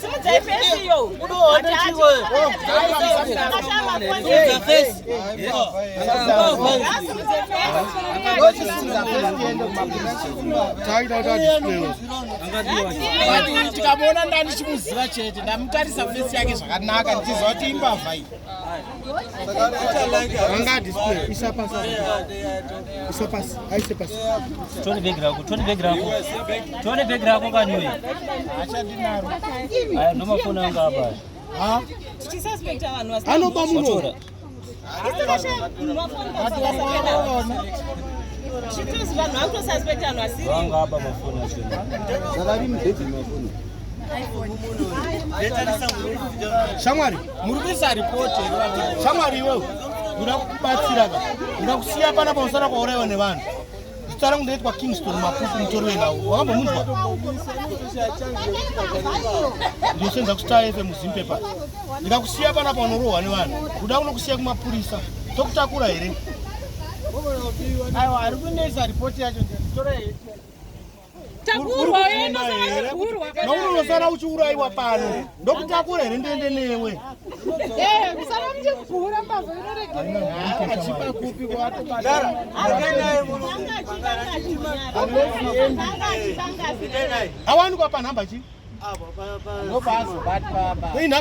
Simudzai face iyo. Tikamuona ndandichimuziva chete, ndamutarisa face yake zvakanaka, ndichiziva kuti imbavha iyi. Anga display, isa pasi, isa pasi, aise pasi. Tone bhegi rako, tone bhegi rako, tone bhegi rako kanyuyi. Hachandinaro. Aya ndo mafoni anga apa. Tichisuspecta vanhu vasina. Anoba muno. Watora. Chitozi vanhu vakutosuspecta vanhu vasiri. Vanga apa mafoni acho. Shamwari, Muri kuisa ripoti here vanhu? shamwari iwewe, ndoda kukubatsira ka. Ndoda kusiya pana pamusana kwauraiwa nevanhu. Zita rangu ndinoitwa Kingston Mapupu, mutori wenhau. Wakambomunzwa? Ndinosenza kuStar FM, Zimpapers. Ndikakusiya panapa unorohwa nevanhu. Ndoda kunokusiya kumapurisa. Tokutakura here? Aiwa, ari kunoisa ripoti yacho, nditora. Takurwa wena. Uri nokuti unosara uchiurayiwa pano. Ndokutakura here, ndiende newe? Musara muchibhura mbavha inoregerera. Achipa kupi kwatobata? Awanikwa panhamba chii? Ndopazobatwa. Inhamba.